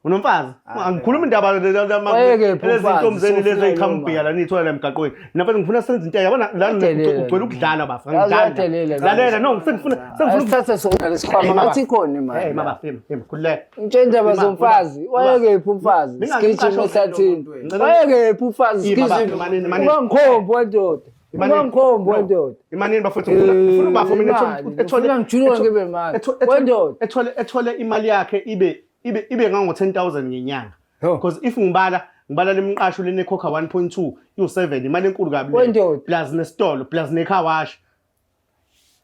Unomfazi? Angikhuluma indaba Wayekephi lezi umfazi? ntombi zenu lezi Sofuna ey'qhamuka la niyithola la emgaqweni. Mina mfethu ngifuna senze into yabona la Uyadelela. ugcwele ukudlala bafa. Yazi Angidlali. uyadelela. Lalela no sengifuna sengifuna Asithathe sona lesikhwama ngathi ikhona Hey imali. mama fema fema khululeka. Ngitshela indaba Ima, zomfazi. ima. Wayekephi umfazi? Mina Sigijima ngimqashe ehlathini. Ngicela- Wayekephi umfazi? Ima, baba, Sigijima. imanini, imanini. Ungangikhombi wendoda. Imanini. Ungangikhombi No. wendoda. Imanini bafethu ngifuna ngifuna ubafo mina Imali. ethole ethole Ngifuna ngijuluke ngibe mali. Wendoda. ethole ethole imali yakhe ibe ibe ibe ngango 10000 ngenyanga. Yo. Because if ngibala ngibala lemqasho lenekhokha 1.2 iwu7 imali enkulu kabi leyo. Wendoda. Plus nesitolo plus necar wash.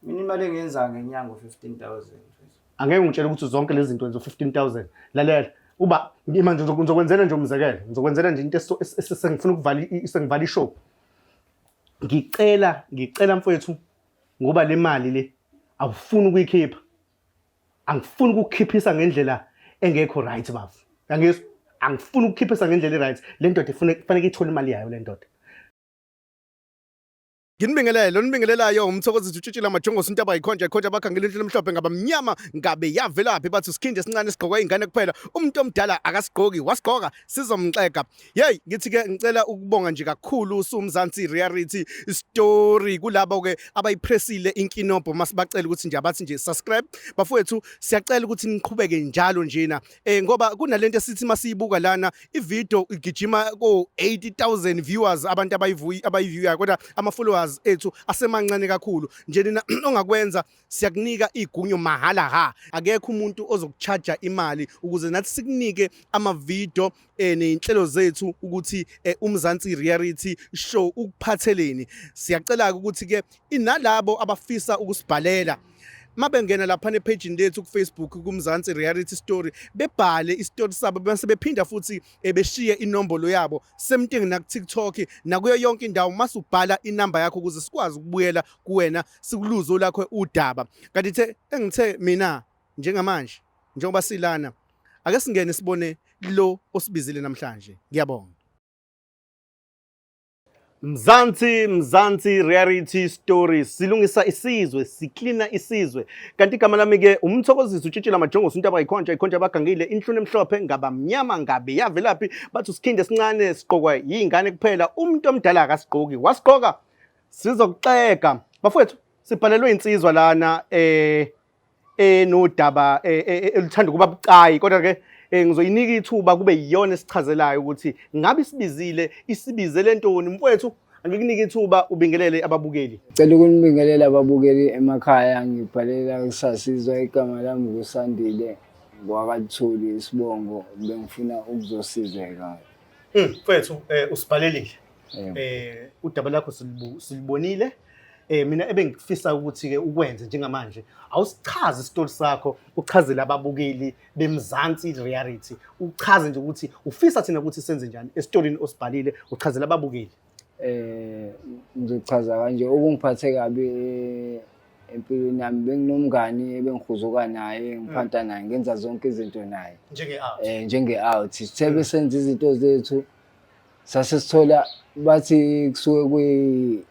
Mina imali engiyenza ngenyanga u-15,000. Angeke ngitshele ukuthi zonke lezi zinto wenza 15000. Lalela uba manje ngizokwenzela nje umzekelo ngizokwenzela nje into sengifuna ukuvala sengivala ishow. Ngicela ngicela mfowethu ngoba le mali le awufuni ukuyikhipha. Angifuni ukukhiphisa ngendlela engekho right bafo. Angizwa angifuni ukukhiphisa ngendlela e-right. Le ndoda ifune kufanele ithole imali yayo le ndoda. Nginibingelele, lonibingelelayo umthokozisi utshitshila majongosi intaba yikhonja ikhonja bakhangela inhlo emhlophe ngaba mnyama ngabe yavelaphi bathi isikhindi esincane sigqokwa ingane kuphela umuntu omdala akasigqoki wasigqoka sizomxega. Hey ngithi ke ngicela ukubonga nje kakhulu uSumzansi Reality Story kulabo ke abayipressile inkinobho masibacela ukuthi nje abathi nje subscribe bafowethu siyacela ukuthi niqhubeke njalo njena eh ngoba kunalento esithi masiyibuka lana ivideo igijima ko 80000 viewers abantu abayivuyi abayiviewayo kodwa ama followers ethu asemancane kakhulu nje nina ongakwenza siyakunika igunyo mahala ha akekho umuntu ozokucharge imali ukuze nathi sikunike ama video eh nezinhlelo zethu ukuthi eh, umzansi reality show ukuphatheleni siyacela ukuthi ke inalabo abafisa ukusibhalela mabengena lapha nephejini lethu ku-Facebook kuMzansi Reality Story bebhale isitori sabo bese bephinda futhi eh, beshiye inombolo yabo same thing naku-TikTok nakuyo yonke indawo masubhala inamba yakho ukuze sikwazi ukubuyela kuwena sikuluzo lakho udaba kanti the engithe mina njengamanje njengoba silana ake singene sibone lo osibizile namhlanje ngiyabonga Mzansi Mzansi Reality Stories silungisa isizwe siklina isizwe kanti igama lami ke umthokozisi utshitshila majongosi intaba ikhonja ikhonja abagangile inhluni emhlophe ngaba mnyama ngabe yavelaphi bathi usikhindi esincane sigqokwa yingane kuphela umuntu omdala akasigqoki wasigqoka sizokuxega bafowethu sibhalelwe insizwa lana eh enodaba eh, eh, eh, eluthanda ukuba bucayi kodwa ke ngizoyinika ithuba kube yiyona esichazelayo ukuthi ngabe isibizile isibizele ntoni mfowethu angikunike ithuba ubingelele ababukeli. Cela ukunibingelela ababukeli emakhaya ngibhalela kusasizwa igama lami nguSandile ngwakaThuli isibongo bengifuna ukuzosizeka. Mfowethu usibhalelile. Udaba lakho silibonile. Mina ebengifisa ukuthi ke ukwenze njengamanje awusichaze isitori sakho uchazele ababukeli beMzansi Reality uchaze nje ukuthi ufisa thina ukuthi senze njani esitorini osibhalile uchazele ababukeli. Ngizochaza kanje okungiphathe kabi empilweni yami benginomngani ebengihuzuka naye ngiphanta naye ngenza zonke izinto naye njenge-out njenge-out sithe besenza izinto zethu sase sithola bathi kusuke kuyi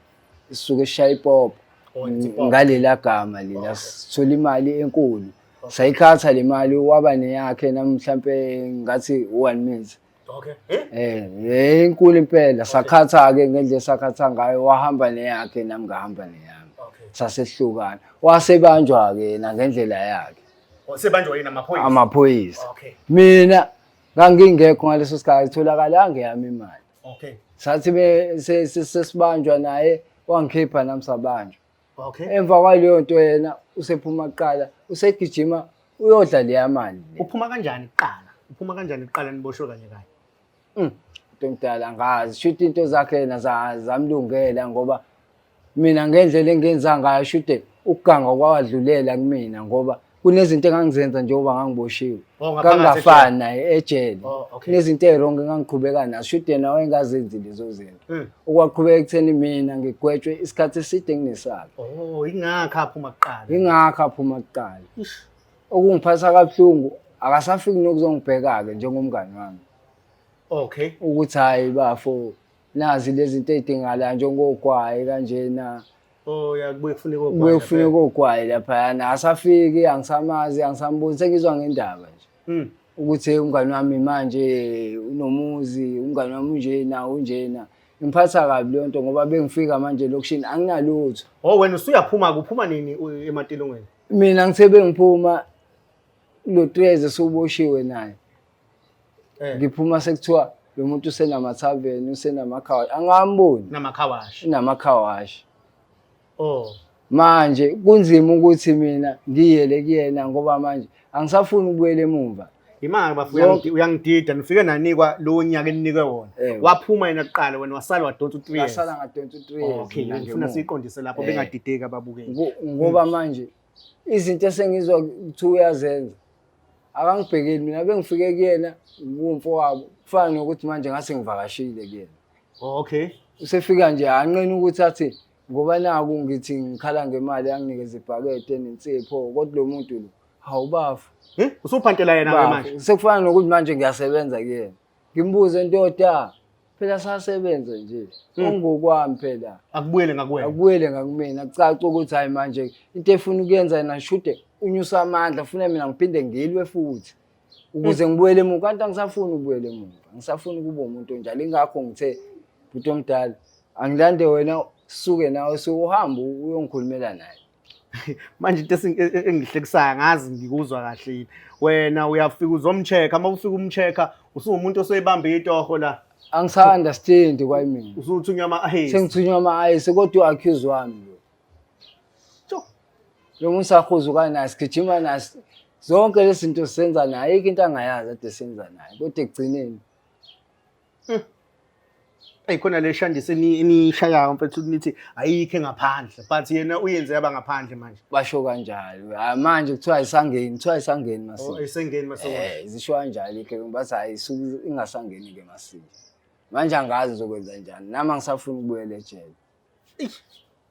sisuke sishaya ipopo Oh, it's ipopo. ngalela gama lela sithola imali enkulu sayikhatha le mali waba neyakhe nami mhlampe ngathi 1 minute Okay. Eh? Inkulu impela sakhatha ke ngendlela sakhatha ngayo wahamba neyakhe nami ngahamba neyami Okay. sasehlukana wasebanjwa ke yena ngendlela yakhe Oh, sebanjwa yena amaphoyisa. amaphoyisa Okay. mina ngangingekho ngaleso sikhathi tholakalanga eyami imali Okay. sathi sesibanjwa naye wangikhipha nami sabanjwa Okay. emva kwaleyo nto yena usephuma kuqala usegijima uyodla leya mali le. Uphuma kanjani kuqala? Uphuma kanjani kuqala niboshwe kanye kanye? Into omdala angazi shuthi into zakhe yena zamlungela ngoba mina ngendlela engenza ngayo shuthi ukuganga kwawadlulela kumina ngoba kunezinto engangizenza njengoba ngangiboshiwe Oh, ngaphakathi ngangingafani naye ejele Oh, okay. kunezinto ey'rongo engangiqhubeka nazo shuthi yena wayengazenzi lezo zinto okwaqhubeka ekutheni mina ngigwetshwe isikhathi eside kunesakhe. Oh, ingakho aphuma kuqala. Ingakho aphuma kuqala. Okungiphatha kabuhlungu akasafiki nokuzongibheka-ke njengomngani wami. Okay. Ukuthi hhayi bafo nazi lezi zinto ey'dingakalayo njengogwayi kanjena. Oh ya kubuye kufuneka ogwayi. Kubuye kufuneka ogwayi laphayana. Asafiki angisamazi angisamboni sengizwa ngendaba nje. Ukuthi umngani wami manje unomuzi, umngani wami unjena unjena. Ngiphatha kabi leyo nto ngoba bengifika manje elokishini anginalutho. Oh wena usuyaphuma kuphuma nini ematilongweni? Mina ngithe bengiphuma lo Treze esuboshiwe naye. Ngiphuma sekuthiwa lo muntu usenamathaveni, usenamakhawashi. Angamboni. Namakhawashi. Unamakhawashi. Oh. Manje kunzima ukuthi mina ngiyele kuyena ngoba manje angisafuni ukubuyela emumva. Imali bafo uyangidida nifike nanikwa lo nyaka eninikwe wona. Waphuma yena kuqala wena wasala wadonsa u3 years. Wasala ngadonsa u3 years. Okay, ngifuna siqondise lapho bengadideki ababukeli. Ngoba manje izinto esengizwa kuthiwa uyazenza akangibhekeli mina bengifike kuyena ngumfowabo kufana nokuthi manje ngase ngivakashile kuyena. Okay. Usefika nje anqena ukuthi athi ngoba naku ngithi ngikhala ngemali anginikeze ibhakede nensipho kodwa lo muntu lo hawu bafo. Eh usuphantela yena ke manje. Sekufana nokuthi manje ngiyasebenza kuyena. Ngimbuze ndoda phela sasebenza nje. Ungokwami phela. Akubuyele ngakuwena. Akubuyele ngakumina kucaca ukuthi hayi manje into efuna ukuyenza yena shude unyusa amandla ufuna mina ngiphinde ngilwe futhi. Ukuze ngibuyele emuva kanti angisafuni ukubuyela emuva. Angisafuni ukuba umuntu onjalo ingakho ngithe bhuti omdala angilande wena suke nawe suhamba uyongikhulumela naye. Manje into engihlekisayo angazi ngikuzwa kahle yini. Wena uyafika uzomcheck-a, uma ufika umcheck-a usuwumuntu oseyibambe itoho la. Angisa understand kwayimina. Usuthunywa ama-ayisi. Sengithunywa ama-ayisi kodwa u-accuse wami lo. Tjo. Lo muntu sahuzuka naye sigijima naye zonke lezi zinto sisenza naye ayikho into angayazi ade senza naye kodwa ekugcineni Eyi khona le shandisi eniyishayayo mfethu nithi ayikho engaphandle but yena uyenze yaba ngaphandle manje. Basho kanjalo. Hayi manje kuthiwa ayisangeni, kuthiwa ayisangeni Oh, masinya. ayisengeni masinya. Zisho kanjalo igebengu bathi hayi isuke ingasangeni ke masinya. Manje angazi ngizokwenza njani. Nami angisafuni ukubuyela ejele. Eish,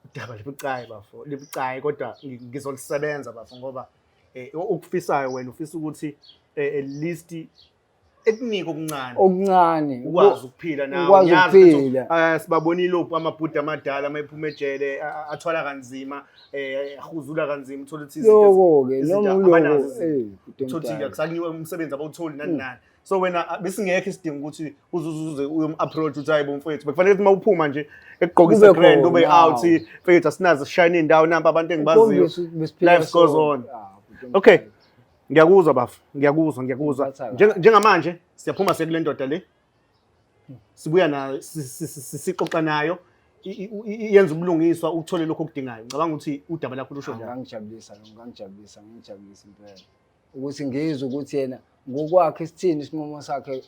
udaba libucayi bafo, libucayi kodwa ngizolisebenza bafo ngoba okufisayo wena ufisa ukuthi at least ekunika okuncane okuncane ukwazi ukuphila nawe ukwazi ngiyazi ukuthi, ukuphila. sibabonile ophu amabhuda amadala uma ephuma ejele athwala kanzima ahuzula kanzima uthola ukuthi izinto Loko-ke izinto noma abanazo uloko izinto. bhuti Uthole ukuthi omdala. akusakunyiwe umsebenzi abawutholi nani nani so wena besingekho isidingo ukuthi uze uze uyom-approach uthi hayi bo mfowethu bekufanele ukuthi uma uphuma nje ekugqokise Kube grand ube khona. out mfethu asinazo sishayine iy'ndawo nampa abantu engibaziyo Ukhombise ukuthi besiphila life goes sonke. on. Ah, bhuti omdala. Okay. Ngiyakuzwa bafo, ngiyakuzwa, ngiyakuzwa. Ngiphatha kabi. Njengamanje siyaphuma siye kule ndoda le. Sibuya nayo sixoxa nayo yenza ubulungiswa uthole lokho okudingayo. Ngicabanga ukuthi udaba lakho lusho njalo. Ngangijabulisa lo, ngangijabulisa, ngangijabulisa impela. Ukuthi ngizwe ukuthi yena ngokwakhe sithini isinqumo sakhe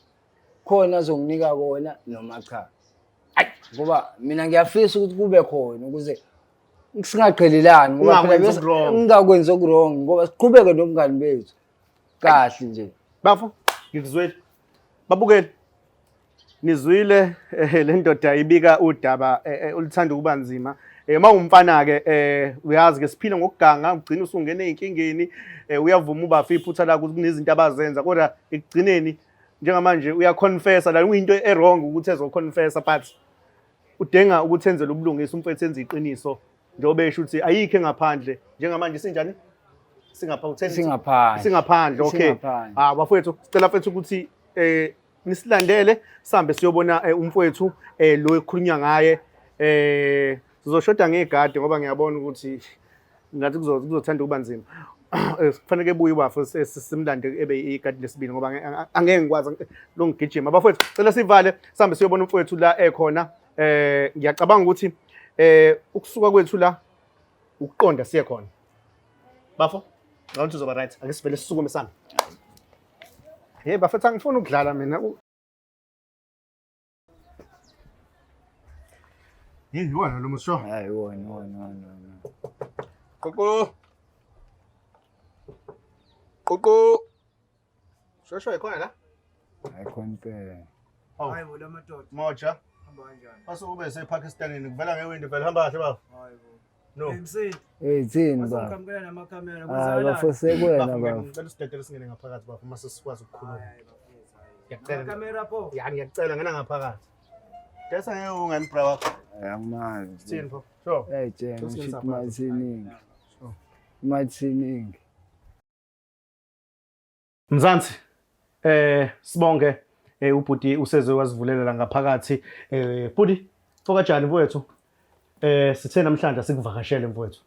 khona azonginika kona noma cha. Ngoba mina ngiyafisa ukuthi kube khona ukuze singaqhelelani ngoba phela Ungakwenzi oku-wrong. ngingakwenzi oku-wrong ngoba siqhubeke nobungani bethu kahle nje. Bafo, ngikuzwile. Babukeli. Nizwile le ndoda ibika udaba oluthanda ukuba nzima. Uma ungumfana ke uyazi ke siphila ngokuganga ugcina usungena ezinkingeni uyavuma ubafa iphutha lakho ukuthi kunezinto abazenza kodwa ekugcineni njengamanje uyaconfessa la kuyinto e-wrong ukuthi ezoconfessa but udinga ukuthi enzele ubulungisa umfethu enze iqiniso njengoba esho ukuthi ayikho engaphandle njengamanje sinjani singapha utheni Singaphandle. singaphandle okay Singaphandle. ah bafowethu sicela mfethu ukuthi nisilandele sihambe siyobona umfowethu lo ekhulunywa ngaye sizoshoda ngegadi ngoba ngiyabona ukuthi ngathi kuzothanda ukuba nzima. Kufanele ebuye ubafo simlande ebe igadi lesibili ngoba angeke ngikwazi lo ngigijima. Bafowethu cela sivale sihambe siyobona umfowethu la ekhona. Ngiyacabanga ukuthi ukusuka kwethu la ukuqonda siye khona. Bafo, ngicabanga ukuthi uzoba right. Ake sivele sisukume sami. Hey bafethu angifuni ukudlala mina. Yini iwona lo musho? Hayi iwona iwona iwona. Qoqo. Qoqo. Shosho ikhona la? Hayi khona impela. Oh. Hayi bo lamadoda. Moja. Hamba kanjani? Base ube sePakistanini kuvela ngewindi vele hamba kahle baba. Hayi bo. No. MC. Hey thini baba? Wasengiqhamukela namakhamera Hayi kwenzakalani? bafo sekwena Bafo baba. ngicela usidedele singene ngaphakathi bafo mase sikwazi ukukhuluma. Hayi bafethu, hayi. Ngiyacela. Amakhamera pho. Ya ngiyacela ngena ngaphakathi. Desa ngeke ungani bra wakho. Angimazi. Sithini pho? Sure. Hey Jane, Sesingene shit ngaphakathi. imali siningi. Sure. Imali siningi. Mzansi. Sibonge ubhuti useze wazivulela la ngaphakathi. Bhuti, mfokaJali mfowethu. Sithe namhlanje sikuvakashele mfowethu.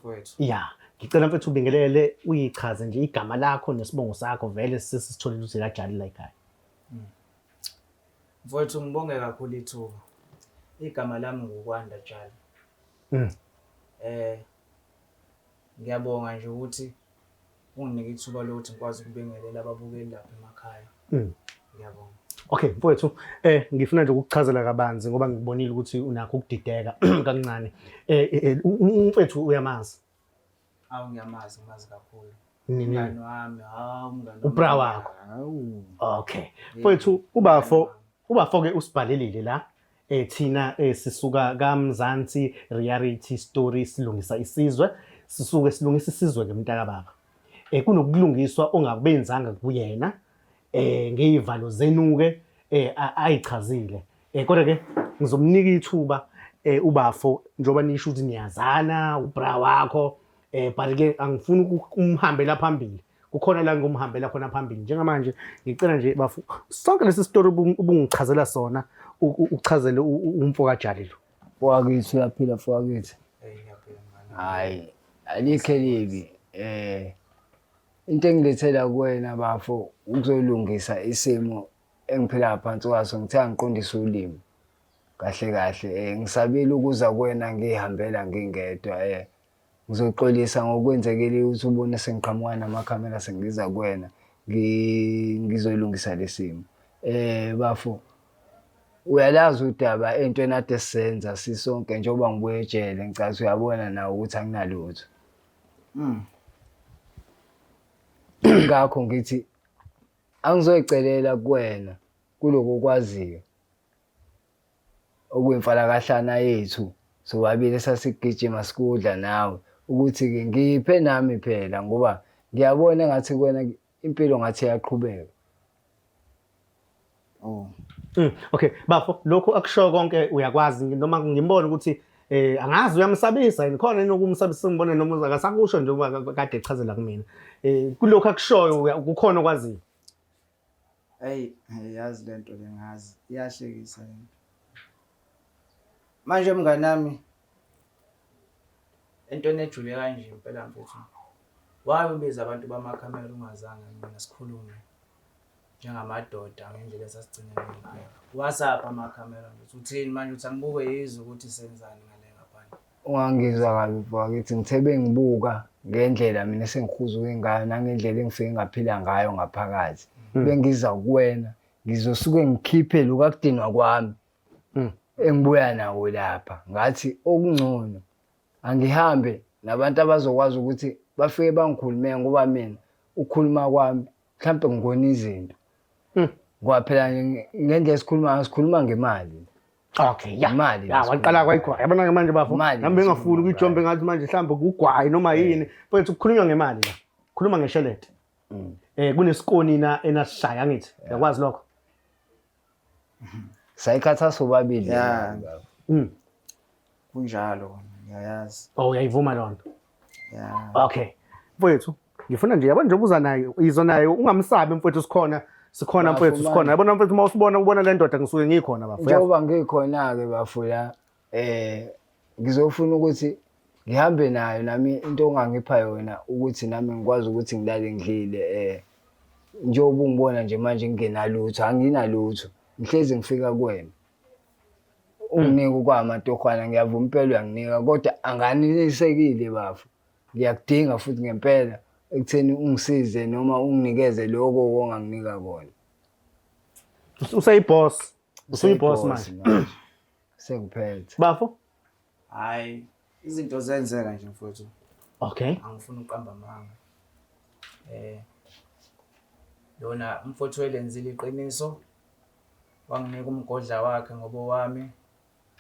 Mfowethu. Ya, ngicela mfethu ubingelele uyichaze nje igama lakho nesibongo sakho vele sesitholile ukuthi kaJali la ekhaya. Mfowethu ngibonge kakhulu ithuba. Igama lami nguKwanda Jali. Ngiyabonga nje ukuthi unginike ithuba lokuthi ngikwazi ukubingelela ababukeli lapha emakhaya. Ngiyabonga. Okay mfowethu, ngifuna nje ukukuchazela kabanzi ngoba ngibonile ukuthi unakho ukudideka kancane. Umfethu uyamazi? Awu ngiyamazi, ngimazi kakhulu. Nini? Umngani wami, hawu umngani wami. Ubra wakho. Hawu. Okay. Mfowethu ubafo ubafo ke usibhalelile la. Thina sisuka kaMzansi Reality Story silungisa isizwe. Sisuke silungisa isizwe ke mntaka baba. Kunokulungiswa ongabenzanga kuyena ngeyivalo zenuke ayichazile. Kodwa ke ngizomnika ithuba ubafo njengoba nisho ukuthi niyazana ubra wakho but ke angifuni ukumhambela phambili. Kukhona la ngumhambela khona phambili. Njengamanje ngicela nje bafo sonke lesi story ubungichazela sona uchazele umfo kaJali lo. Mfowethu uyaphila mfowethu. Ngiyaphila mngani. Hayi, alikho elibi. Into engilethela kuwena bafo ukuzolungisa isimo engiphila phansi kwaso, ngithe angiqondise ulimi. Kahle kahle ngisabile ukuza kuwena ngihambela ngingedwa. Ngizoxolisa ngokwenzekile ukuthi ubone sengiqhamuka namakhamera sengiza kuwena ngizolungisa lesimo. Bafo, uyalazi udaba entweni ade sisenza sisonke njengoba ngibuye ejele, ngicabanga uyabona nawe ukuthi anginalutho. Ngakho ngithi angizoyicelela kuwena kuloko okwaziyo okuyimfalakahlana yethu sobabili esasigijima sikudla nawe ukuthi-ke ngiphe nami phela ngoba ngiyabona engathi kuwena impilo ngathi iyaqhubeka. Oh. Okay, bafo, lokhu akusho konke uyakwazi noma ngimbona ukuthi angazi uyamsabisa yini khona yini okumsabisa ngibone noma akasakusho nje ngoba kade echazela kumina. Kulokhu akushoyo kukhona okwaziyo. Hey, yazi lento le ngazi iyahlekisa lento. Manje mngani nami entweni ejule kanje impela mfethu. Why ubiza abantu bamakhamera ungazange mina sikhulume njengamadoda ngendlela esasigcine ngayo. WhatsApp amakhamera mfethu uthini manje uthi angibuke yizwe ukuthi senzani ngale ngaphandle. Ungangizwa kabi mfowethu, ngithe bengibuka ngendlela mina esengikhuzuke ngayo nangendlela engifike ngaphila ngayo ngaphakathi. Bengiza kuwena ngizosuke ngikhiphe lokakudinwa kwami engibuya nawo lapha. Ngathi okungcono angihambe nabantu abazokwazi ukuthi bafike bangikhulume ngoba mina ukukhuluma kwami mhlampe ngibona izinto. Ngoba phela ngendlela esikhuluma ngayo sikhuluma ngemali. Okay, ya. Imali Ya, waqala kwayigwayi. Yabona ke manje bafo. Imali Nami bengafuni lesikhuluma ukuyijombe ngathi manje mhlawumbe kugwayi noma yini. Mfethu kukhulunywa ngemali la. Khuluma ngeshelete. Kunesikoni na enasishaya ngithi. Uyakwazi lokho? Sayikhatha sobabili. Ya. Kunjalo, ngiyayazi. Oh, uyayivuma lona. Ya. Okay. Mfethu, ngifuna nje yabona nje uza naye, izo naye ungamsabi mfethu sikhona. Sikhona Bafo, mfethu sikhona. manje. Yabona mfethu uma usibona ubona le ndoda ngisuke ngikhona bafo. Njengoba ngikhona ke bafo la ngizofuna ukuthi ngihambe nayo nami into ongangipha yona ukuthi nami ngikwazi ukuthi ngilale ngidlile njengoba ungibona nje manje ngingenalutho, anginalutho. Ngihlezi ngifika kuwena. Unginike okwamatohwana ngiyavuma impela uyanginika kodwa anganelisekile bafo. Ngiyakudinga futhi ngempela ekutheni ungisize noma unginikeze lokho onganginika kona. Useyiboss. Usuyiboss manje. manje. Sengiphethe. Bafo? Hayi, izinto zenzeka nje mfowethu. Okay. Angifuni ukuqamba amanga. Lona umfowethu welenzile iqiniso. Wanginika umgodla wakhe ngoba owami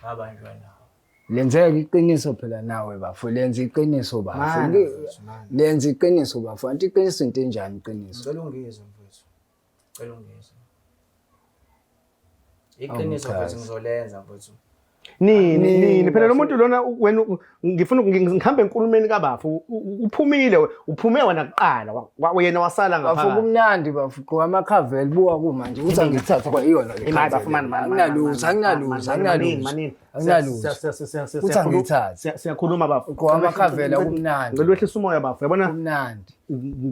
ngabanjwa nawo. Lenzeka iqiniso phela nawe bafo, lenza iqiniso bafo. Mana, mfowethu, mana. Lenza iqiniso bafo. Anti iqiniso into enjani iqiniso? Ngicela ungizwe mfowethu. Ngicela ungizwe. Iqiniso mfowethu Awuchazi. ngizolenza mfowethu. Nini Nini, nini phela lo bafo. muntu lona wena ngifuna ngihambe enkulumeni kabafo uphumile uphume wena kuqala yena wasala Bafo ngaphakathi. kumnandi bafo gqoka amakhavela buka kumanje ukuthi angithatha kwayiyona le Imali khavela. bafo mani mani mani, Anginalutho, mani, anginalutho, mani, anginalutho. manini. Anginalutho. Uthi angiyithathe. Siyakhuluma bafo. Ugqoka amakhavela kumnandi. Ngicela wehlisa umoya bafo. Yabona Kumnandi.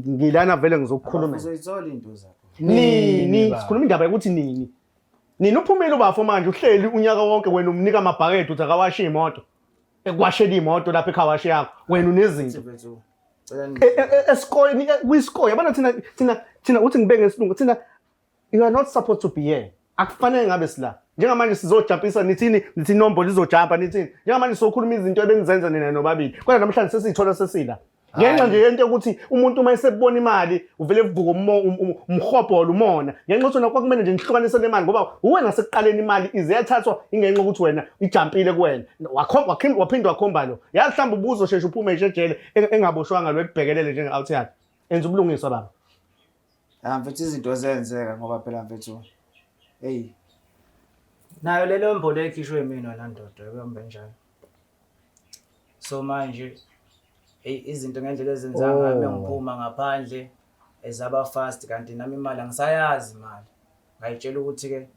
ngilana vele ngizokukhuluma. Uzoyithola into zakho. Nini baba. sikhuluma indaba yokuthi nini. Nini uphumile ubafo manje uhleli unyaka wonke wena umnika amabhakede uthi akawashe imoto. Ekwashela imoto lapha ekhawashi yakho wena unezinto. Mfethu, cela Esikoleni kwisikole yabona thina uthi ngibeke ngesilungu thina you are not supposed to be here. Akufanele ngabe sila. Njengamanje sizojampisa nithini nithi inombolo izojampa nithini. Njengamanje sokhuluma izinto ebenizenza nina nobabili. Kodwa namhlanje sesiyithola sesila. Ngenxa nje yento yokuthi umuntu uma esebona imali uvele evuka umhobholo umona. Ngenxa yokuthi wena kwakumele nje nihlukanise le mali ngoba uwena sekuqaleni imali ize yathathwa ingenxa yokuthi wena ijampile kuwena. Wakhomba waphinde wakhomba lo. Yazi mhlawumbe ubuzosheshe uphume nje ejele engaboshwanga lo ekubhekelele njenge-out yakhe. Enza ubulungiswa baba. Ah mfethu izinto zenzeka ngoba phela mfethu. Hey. Nayo le lombolo ekhishwe mina la ndoda ebambe njalo. So manje hey izinto ngendlela ezenza ngayo Oh. ngiphuma ngaphandle ezaba fast kanti nami imali angisayazi imali. Ngayitshela ukuthi ke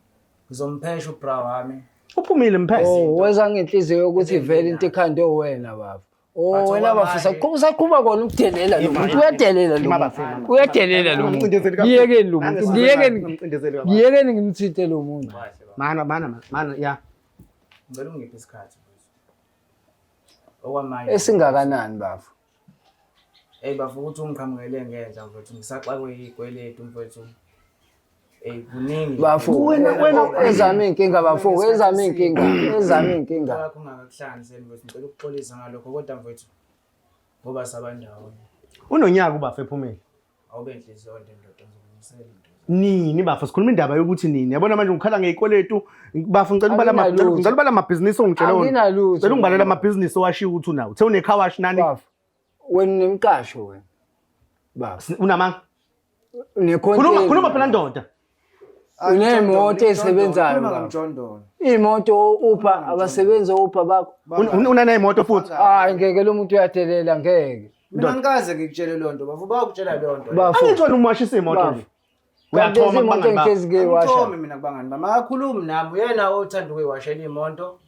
ngizomphesha ubra wami. Uphumile mphese. Oh, weza ngenhliziyo yokuthi vele into ekhande wena baba. Oh, But wena bafisa okwamanje- usaqhuba kona ukudelela lo muntu. Uyadelela lo muntu. Uyadelela lo muntu. Ungamcindezeli kakhulu. Ngiyekeni lo muntu. Ngiyekeni. Ungamcindezeli kakhulu. Ngiyekeni ngimthinte lo muntu. Kahle baba. Mana mana mana ya. Ngicela ungiphe isikhathi mfethu. Okwamanje Esingakanani bafo? Hey bafo ukuthi ungiqhamukele ngenhla mfethu ngisaxakwe yikweletu mfethu. Hey kuningi. Bafo, ezami inkinga bafo, ezami inkinga, ezami inkinga. Wakho ungakakuhlanganiseli mfethu ngicela ukuxolisa ngalokho kodwa mfethu ngoba sabandawonye. Unonyaka ubafa ephumile. Awube nhliziyo nde ndoda ngizokulungisela into. Nini bafo sikhuluma indaba yokuthi nini. Yabona manje ngikhala ngezikweletu bafo ngicela ubala Anginalutho. ngicela ubala amabhizinisi ongitshela wona. Anginalutho. Ngicela ungibalele amabhizinisi owashiya ukuthi unawo. Uthe une car wash nani? Bafo, wena unemqasho wena. Bafo, Unamanga. unecontainer. Khuluma khuluma phela ndoda. Uney'moto ey'sebenzayo, Khuluma baba. ngamjondolo. Iy'moto upha abasebenzi upha bakho. Unaneyimoto futhi. Hayi ngeke lo muntu uyadelela ngeke. Mina ngikaze ngikutshele leyo nto bafo bayakutshela leyo nto. Bafo. Angitsho umwashisa imoto Bafo. nje. Kanti Uyathoma lezi moto kubangani bakho. engihlezi ngiyiwasha. Angithomi mina kubangani bami. Akakhulumi nami uyena othanda ukuyiwashela imoto.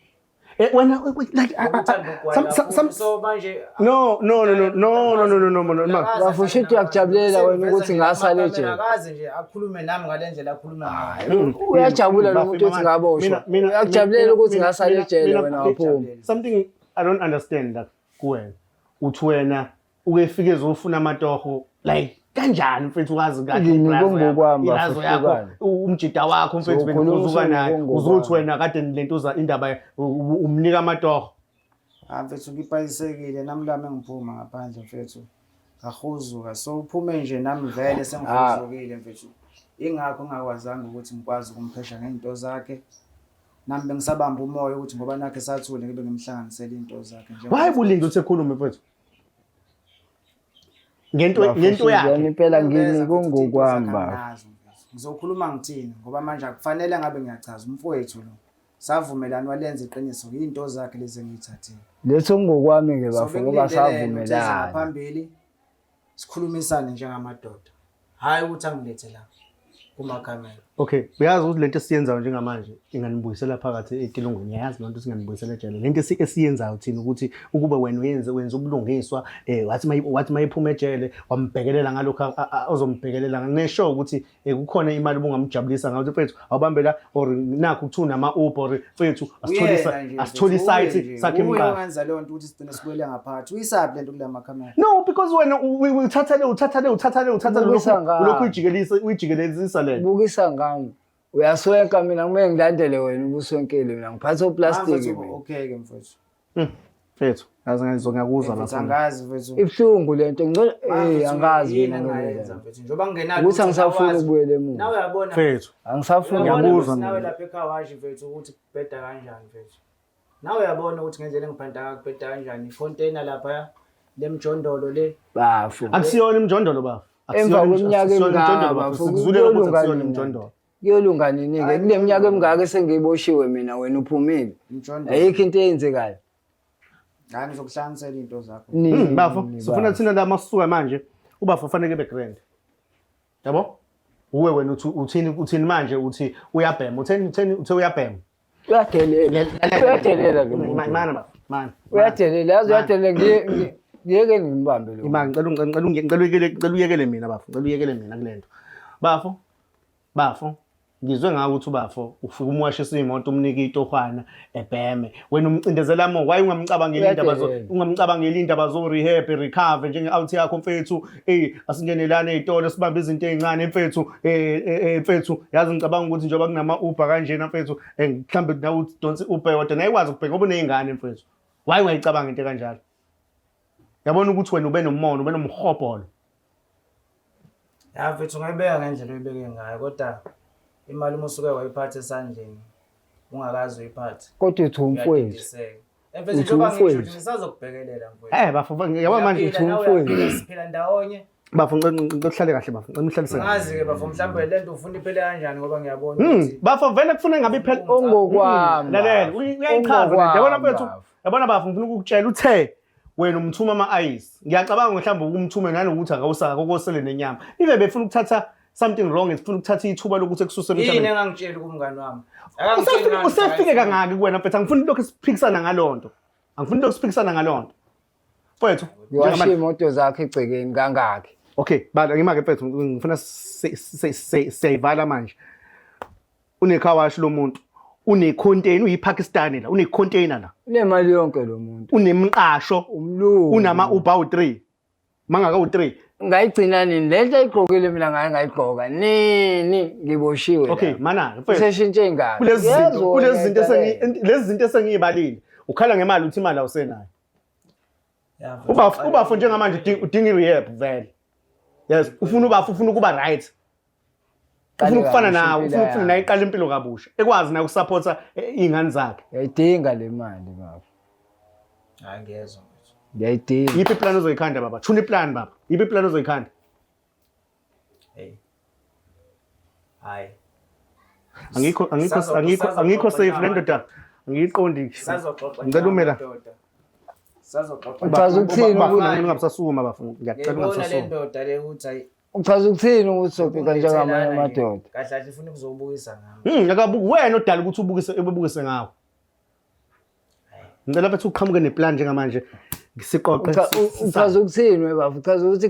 Wena like Uthanda some ukugwala some so manje no no no no no no no no no no no. Bafo, shit uyakujabulela wena ukuthi ngasale ejele. Akaze nje akhulume nami ngale ndlela akhuluma ngayo. Uyajabula lo muntu ukuthi ngaboshwa. Uyakujabulela ukuthi ngasale ejele wena waphuma. Something I don't understand la kuwena. Uthi wena uke fike ezofuna amatoho like kanjani mfethu wazi kahle Ngini ulazo yakho, kungokwami, ilazo bafo, yakho, hlukana. umjida wakho mfethu Uzokhuluma benihuzuka naye usungokwami. uzothi wena kade lentuza indaba umnika amatoho. Ah mfethu ngibhayisekile nami lami ngiphuma ngaphandle mfethu. Ngahuzuka so uphume nje nami vele sengihuzukile mfethu. Ingakho ngingakwazanga ukuthi ngikwazi ukumphesha ngento zakhe. Nami bengisabamba umoya ukuthi ngoba nakhe sathule ngibe ngimhlanganisele into zakhe nje. Why bulinde uthi ekhulume mfethu? Ngento ngento yakhe. Suzana impela ngini kungokwami bafo. Ngizokhuluma ngithini ngoba manje akufanele ngabe ngiyachaza umfowethu lo. Savumelana walenza iqiniso into zakhe lezi engiyithathile. Letho kungokwami ke So bafo ngoba bekulindelene ukuthi eze savumelana. ngaphambili sikhulumisane njengamadoda. Hayi ukuthi angilethe la kumakhamera. Okay, uyazi ukuthi lento esiyenzayo njengamanje inganibuyisela phakathi etilungweni. Uyayazi lento singanibuyisela ejele. Lento esiyenzayo thina ukuthi ukube wena uyenze wenza ubulungiswa wathi mayiphuma ejele wambhekelela ngalokho ozombhekelela ngesho ukuthi kukhona imali obungamjabulisa ngayo mfethu awubambela or nakho kuthiwa unama Uber or mfethu asitholisa Uyena nje, asithole mfethu, uye isite nje, sakhe uye imqasho. owenza leyo nto ukuthi sigcine sibuyele ngaphakathi. Uyisaphi lento kula makhamera? No, because wena uthatha le uthatha le uthatha le uthatha le Ubukisa ngami. ulokhu uyijikelisa uyijikelezisa lento. Bukisa ngami. Uyaswenka mina kumele ngilandele wena ubuswenkile mina ngiphatha Ah, uplastiki mfethu, mina. okay ke mfethu. Mfethu, yazi ngizokuzwa Mfethu lapho. angazi mfethu. Ibuhlungu lento ngicela Ah, mfethu, angazi yini mina engingayenza ngeke. mfethu njengoba ngingenalo Ukuthi angisafuni awazi. ukubuyela emuva. Nawe uyabona. Mfethu, Angisafuni Uyabona Ngiyakuzwa mfethu, nawe mina. lapha ekhawashi mfethu ukuthi kubheda kanjani mfethu. Nawe uyabona ukuthi ngendlela engiphanda ngakubheda kanjani. Icontainer lapha lemjondolo le. bafo. Akusiyona imjondolo bafo. Emva kweminyaka Akusiyona imjondolo emingaka, bafo. bafo, Sikuzulele ukuthi kuyolunga akusiyona nini? imjondolo. Kuyolunga nini-ke kule minyaka emingaka esengiyiboshiwe mina wena uphumile. Mjondolo. Ayikho into eyenzekayo. Hayi ngizokuhlanganisela into zakho. Nini, Bafo, nini, sifuna bafo? thina la masisuka manje ubafo fanele ebe grand. Yabo? Uwe wena uthi uthini uthini manje uthi uyabhema. Utheni utheni uthe uyabhema. Uyadelela. Uyadelela lo muntu. Mana bafo, mana. Uyadelela, yazi uyadelela ngiyeke ngimbambe lo. Ima ngicela ngicela ngicela uyekele ngicela uyekele mina bafo. Ngicela uyekele mina kulento. Bafo, Bafo, ngizwe ngawe ukuthi ubafo ufike umwashisa imoto umnike itohwana ebheme. Wena umcindezela mo, why ungamcabangeli indaba zo Uyadelela. ungamcabangeli indaba zo rehab, recover njenge out yakho mfethu. Eh asingenelane ezitolo sibambe izinto ezincane mfethu. Eh eh, eh, mfethu, yazi ngicabanga ukuthi njengoba kunama Uber kanjena mfethu, eh mhlambe nawe udonse Uber yodwa nayikwazi ukubheka ngoba unezingane mfethu. Why ungayicabanga into kanjalo? Yabona ukuthi wena ube nomona, ube nomhobholo. Ya mfethu ungayibeka ngendlela oyibeke ngayo kodwa imali uma usuke wayiphatha esandleni ungakaze uyiphathe. Kodwa uthi umfowethu. Uyadidiseka. Eh, Mfethu Uthi njengoba ngisho umfowethu. ukuthi ngisazokubhekelela mfowethu. Eh bafo, yabo manje Uyaphila, nawe umfowethu. uyaphila, siphila ndawonye. Bafo ngicela ngicela uhlale kahle bafo, ngicela uhlalise kahle. Ngazi-ke bafo mhlawumbe le nto ufuna iphele kanjani ngoba ngiyabona ukuthi Bafo vele kufuneka ngabe iphele Ongokwami. Lalela, uyayichaza lento. Yabona mfethu, yabona bafo ngifuna ukukutshela uthe wena umthuma ama-ice. Ngiyacabanga mhlawumbe ukumthume nanokuthi akawusaka kokosele nenyama. Ive befuna ukuthatha something wrong, ifuna ukuthatha ithuba lokuthi ekususe yini emhlabeni. engangitsheli kumngani wami. Akangitsheli ngani Usefike ukuthi kangaki kuwena mfethu? Angifuni lokhu siphikisana ngalonto. Angifuni lokhu siphikisana ngalonto. Mfethu, Ngiwashiya njengamanje imoto zakhe egcekeni kangaki. Okay, bala ngimake mfethu ngifuna siyayivala manje. Une-car wash lo muntu, une-container, uyi-Pakistani la, une-container la, Unemali yonke lo muntu. unemqasho, Umlungu. unama-Uber awu-3. Mangaka awu-3. Ngayigcina nini le nto ayigqokile mina ngaye ngayigqoka nini ngiboshiwe. Okay, la. mana mfethu. Useshintshe ingane. Kulezi zinto, Yezwa kulezi zinto wena esengi lezi zinto esengiyibalile. Ukhala ngemali uthi imali awusenayo. Ya, mfethu, Ubafo ubafo njengamanje udinga i-rehab vele. Yes, ufuna ubafo ufuna ukuba right. Ufuna ukufana nawe, ufuna ukufuna naye iqala impilo kabusha. Ekwazi naye ukusupporta iy'ngane zakhe. Ngiyayidinga le mali baba. Hayi ngiyezwa mfethu. Ngiyayidinga. Yiphi iplan ozoyikhanda baba? Thuna iplan baba. Yiphi iplan ozoyikhanda? Hey. Hayi. Angikho angikho angikho angikho safe le ndoda. Angiyiqondi. Sazoxoxa. Ngicela ume la. ndoda. Sazoxoxa. Uchaza ukuthini Bafuna ukuthi ngingabusasukuma bafo. Ngiyacela Ngiyibona le ungabusasukuma. ndoda le ukuthi hayi uchaza ukuthini ukuthi soxoxa njengamanye amadoda? Kahle kahle ifuna ukuzobukisa ngami. Akabuki wena odala ukuthi ubukise ubukise ngawo. Ngicela mfethu uqhamuke neplan njengamanje. Siqoqe. Uchaza ukuthini we bafo? Uchaza ukuthi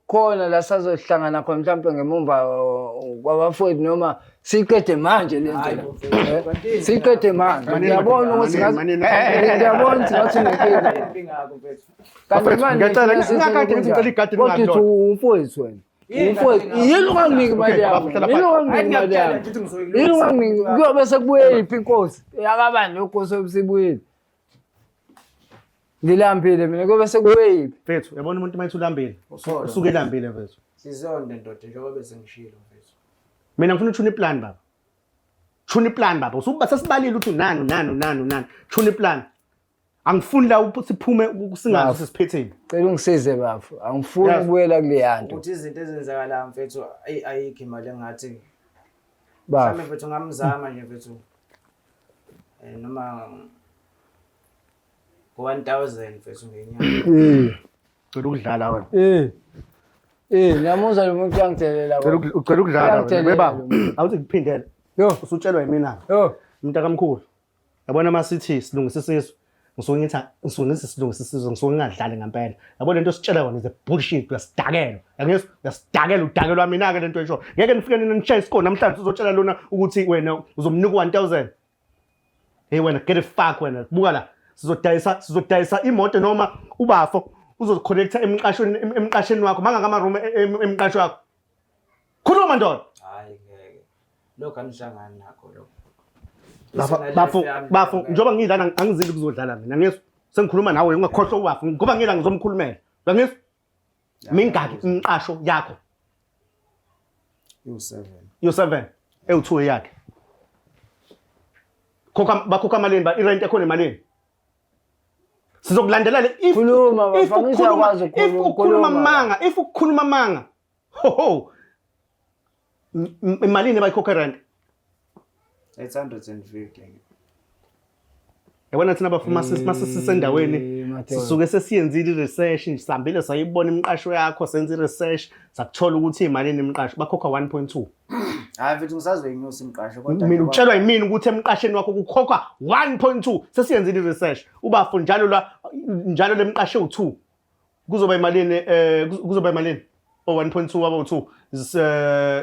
khona la sazohlangana khona mhlawumbe ngemumva kwabafowethu noma siqede manje le nto la. Eh, Siqede manje. Ngiyabona ukuthi ngathi ngiyabona ukuthi ngathi unenkinga. Inkinga mfethu. Kanti manje Ngiyacela, thina ngingakade ngithi ngicela igadi Kodwa uthi ningalilodwa. umfowethu wena. Umfowethu yini unganginiki imali yami? Yini unganginiki imali yami? Yini unganginiki? Kuyobe sekubuye yiphi inkosi? Yakabani leyo nkosi obusibuyile? Ngilambile mina kuyobe sekubuye yiphi? Mfethu, uyabona umuntu uma ethi ulambile, usuke elambile mfethu. Sizonde ndoda njengoba bese ngishilo mfethu. Mina ngifuna uthuna iplan baba. Thuna iplan baba. Usukuba sesibalile ukuthi unani unani unani unani. Thuna iplan. Angifuni la siphume singazi Bafo. sisiphetheni. Cela ungisize bafo. Angifuni Yes. ukubuyela kuleya nto. Ukuthi izinto ezenzakalayo mfethu ayi ayikho imali engathi Bafo. mhlawumbe mfethu ngamzama nje mfethu. Eh noma ngo-1000 mfethu ngenyanga. Eh. Ucela ukudlala wena. Eh. Eh, ngiyamuzwa lo muntu uyangidelela. Ucela ucela ukudlala wena. Uyangidelela Beba, lo muntu. awuthi kuphindele. Yo, Usutshelwa yimina. yo. Mntakamkhulu. Yabona uma sithi silungisa isizwe, ngisuke ngithi ngisuke ngithi silungisa isizwe, ngisuke ngingadlali ngempela. Yabo lento ositshela yona is a bullshit, uyasidakelwa. Yangizwa? Uyasidakelwa, udakelwa mina-ke lento esho. Ngeke nifike nina nishaye isikole namhlanje uzotshela lona ukuthi wena uzomnika u-1000. Hey wena get the fuck wena. Buka la. Sizodayisa sizodayisa imoto noma ubafo uzoconnecta emqashweni emqasheni wakho mangaka ama room emqasho wakho. Khuluma ndoda. Hayi ngeke. Lokho anihlangani nakho lokho. Bafo bafo bafo njengoba ngidlala angizili kuzodlala mina ngizwa. Sengikhuluma nawe ungakhohlwa ubafo ngoba ngila ngizomkhulumela. Uyangizwa? Mingaki imqasho yakho? Iwu-7. Yo7 ewu2 yakhe. Khokha bakhokha malini ba irent yakhona emalini? Sizokulandela le if Khuluma, if bafana, ukhuluma uyakwazi if ukukhuluma, ukhuluma khuluma. manga if ukhuluma manga. Ho ho. Imalini abayikhokha rent? 850. Yabona thina bafuma mase sisendaweni Madoda. sisuke sesiyenzile i-research nje sihambile sayibona imiqasho yakho senza i-research sakuthola ukuthi imalini imiqasho bakhokha 1.2. Hayi mfethu ngisazoyinyusa imiqasho kodwa Mina utshelwa yimina ukuthi emqasheni wakho kukhokhwa 1.2 sesiyenzile i-research ubafo njalo la njalo lemqasho ewu2 kuzoba imalini kuzoba imalini o 1.2 waba u2 is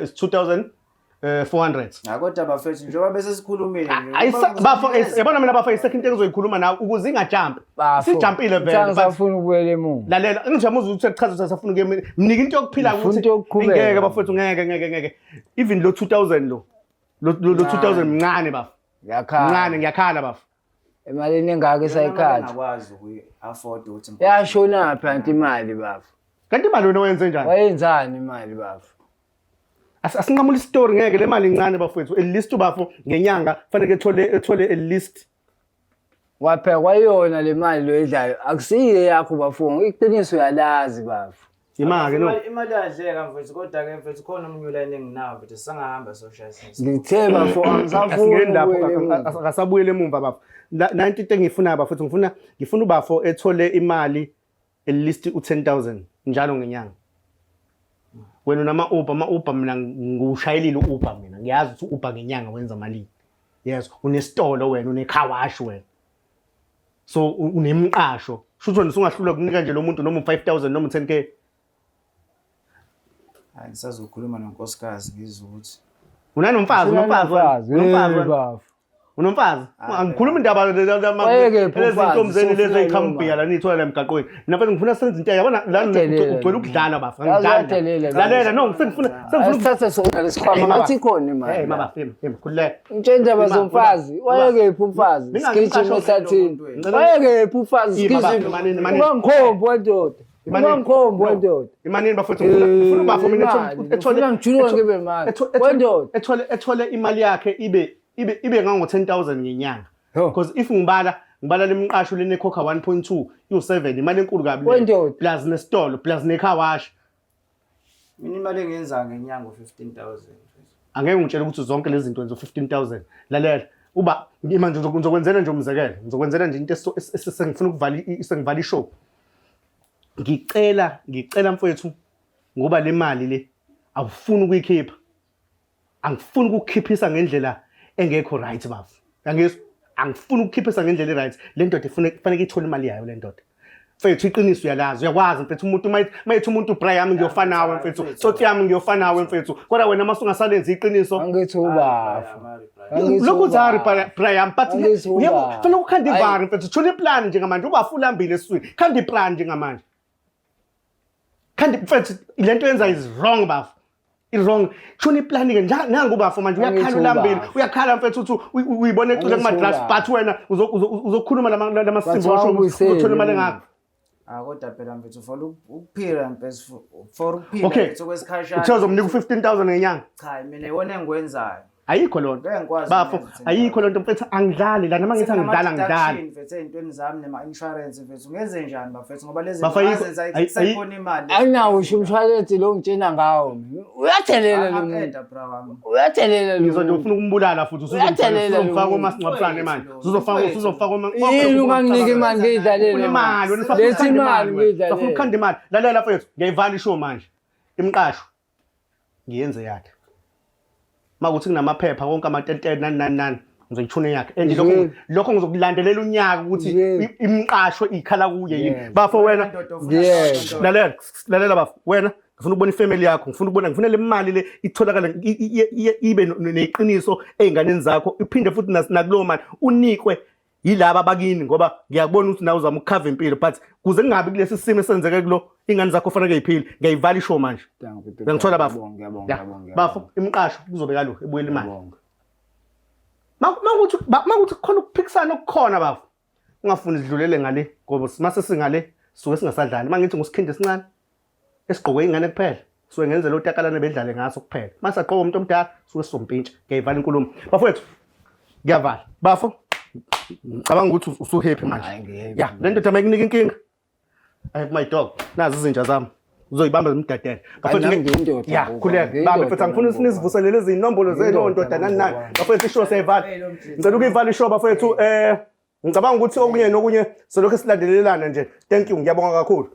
is 2400. Ha kodwa bafethu njengoba bese sikhulumile nje. Bafo yabona mina bafo isekho into engizoyikhuluma nawe ukuze ingajump. Bafo, Sijumpile vele but Ngisafuna ukubuyela emuva. lalela ngijamuza ukuthi uyachaza ukuthi asafuna ukuya emini. Mnike into yokuphila Ngifuna into yokuqhubeka. ngeke bafowethu ngeke ngeke ngeke even lo 2000 lo 2000 mncane bafo Ngiyakhala. mncane ngiyakhala bafo. Emalini engaka esayikhathi. Ngakwazi ukuyi-afford ukuthi Yashonaphi anti imali bafo? Kanti imali wena wayenze njani? Wayenzani imali bafo? Asinqamule isitori ngeke le mali incane bafowethu. At least bafo ngenyanga fanele ethole at least Waphekwa yona le mali lo edlayo. Akusiye yakho bafo. Iqiniso uyalazi bafo. imake no. Imali yadleka mfethu kodwa ke mfethu khona omunye ulayini enginawo mfethu sisangahamba social science. Ngithe bafo angisafuni Asingeni lapho ukubuyela emuva. akasabuyele emumva bafo. Nanti into engiyifunayo bafowethu ngifuna ubafo ethole imali at least u10000 njalo ngenyanga. Wena unama Uber, ama Uber mina ngiwushayelile u-Uber mina. Ngiyazi ukuthi u-Uber ngenyanga wenza malini. Yes, unesitolo wena, une-car wash wena. So unemqasho. Shuthi wena usungahlulwa kunika nje lo muntu noma u5000 noma u10K. Hayi ngisazokhuluma nonkosikazi ngizwe ukuthi Unanomfazi, unomfazi wena. Unomfazi wena. Bafo. Unomfazi? Angikhuluma indaba Wayekephi lezi umfazi? ntombi zenu lezi Sofuna ey'qhamuka la niyithola la emgaqweni. Mina mfethu ngifuna senze into yabona la Uyadelela. ugcwele ukudlala bafo. Yazi Angidlali. uyadelela. Lalela no sengifuna sengifuna Asithathe sona lesikhwama ngathi ikhona imali. Hey mama fema fema khululeka. Ngitshela indaba Ima, zomfazi. ima. Wayekephi umfazi? Mina Sigijima ngimqasho ehlathini. Ngicela- Wayekephi umfazi? Ima, baba, Sigijima. imanini, imanini. Ungangikhombi wendoda. Imanini. Ungangikhombi No. wendoda. Imanini bafowethu ngifuna ubafo mina Imali. ethole Ngifuna ngijuluke ngibe mali. Wendoda. ethole imali yakhe ibe ngango 10000 ngenyanga. Yo. Because if ngibala lemqasho lene khokha 1.2 iwu7 imali enkulu kabi leyo. Wendoda. Plus nesitolo plus necar wash. Mina imali engiyenza ngenyanga u-15,000 mfethu. Angeke ngitshele ukuthi zonke lezi zinto wenza 15000. Lalela uba manje ngizokwenzela nje umzekelo ngizokwenzela nje into sengifuna ukuvala sengivala ishow. Ngicela mfowethu ngoba le mali le awufuni ukuyikhipha. Angifuni ukukhiphisa ngendlela engekho right bafo. Angizwa angifuni ukukhiphisa ngendlela e-right. Le ndoda ifuna kufanele ithole imali yayo le ndoda. Mfethu iqiniso uyalazi uyakwazi mfethu umuntu mayithi umuntu bra yami ngiyofana nawe mfethu tsotsi yami ngiyofana nawe mfethu kodwa wena mase ungasalenzi iqiniso Angithi ubafo. Angithi lokhu uthi hari ubafo. bra yami but Angithi yebo ubafo. fanele ukhande Ayi. ivari mfethu thola iplan njengamanje ubafu ulambile esiswini khanda iplan njengamanje khanda mfethu lento yenza is wrong bafo i-wrong shona iplani ke nangu ubafo manje uyakhala Angithi ulambile ubafo. uyakhala mfethu uthi uyibona ecule Angithi kuma-drugs ubafo. but wena uzokhuluma lamasimba Bathi osho ukuthi wawubuyisele uzothola imali emuva. engaka. Ah kodwa phela mfethu for ukuphila mfethu for ukuphila Okay. mfethu okwesikhashana. Uthe uzomnika u-15000 ngenyanga. Cha mina iwona engikwenzayo. Ayikho loo nto Ngeke ngikwazi bafo ukuyenza ayikho loo nto mfethu angidlali la noma ngithi angidlali angidlali. Mfethu ey'ntweni zami nema-insurance mfethu ngenze njani bafethu ngoba lezi Bafo, zinto ayikho- ngazenza kusekhona imali. Anginawo ngisho umshwalense lo ngitshena ngawo. Uyadelela lo muntu. Aqeda bra wami. Uyadelela lo Ngizwa nje muntu. ufuna ukumbulala futhi Uyadelela lo usuzomfaka muntu. omasingcwabisane manje Mfowethu lo, uzofaka Yini unganginiki imali ngiyidlalele? Ufuna imali wena usafuna Letha ukukhanda imali imali wena. Usafuna ngiyidlalele. ukukhanda imali lalela mfethu ngiyayivala ishow manje imiqasho ngiyenze yakhe makuthi kunamaphepha konke amatetele nani nani nani ngizoyithuna yakhe and lokho ngizokulandelela unyaka ukuthi imiqasho ikhala kuye yini bafo wena Ndoda ufuna Yeah. ndoda. lalela lalela bafo wena ngifuna ukubona ifamily yakho ngifuna ukubona ngifuna le mali le itholakale ibe neqiniso ey'nganeni zakho iphinde futhi nakulowo mali unikwe yilaba abakini ngoba ngiyakubona ukuthi nawe uzama ukukhava impilo but kuze kungabi kulesi simo esenzeke kulo iy'ngane zakho kufanele yiphile ngiyayivala ishow manje uyangithola bafo Ngiyabonga, Ya, ngiyabonga, bafo imiqasho kuzobe kalo ebuyela imali ngiyabonga. Makuthi kukhona ukuphikisana okukhona bafo ungafuni sidlulele ngale ngoba mase singale suke singasadlali mangithi ngusikhindi esincane esigqoke ingane kuphela suke ngenzela otakalane bedlale ngaso kuphela mase agqoke umuntu omdala suke sizompintsha ngiyayivala inkulumo bafowethu ngiyavala bafo ngicabanga ukuthi usu-happy manje Hayi, ngi-happy. ya le ndoda mayikunika inkinga I have my dog nazi izinja zami. Uzoyibamba zimdedele. Kanti nami ngiyindoda Ya, ngoba, khuleka. ngiyindoda Bambe mfethu, angifuni nami ngoba. sinizivuselele izinombolo zenu Ngiyindoda ndoda nami nani nani. ngoba. Bafethu, ishow siyayivala. Ngicela ukuyivala ishow, bafethu. Ngicabanga ukuthi okunye nokunye solokhu silandelelana nje. Thank you, ngiyabonga kakhulu.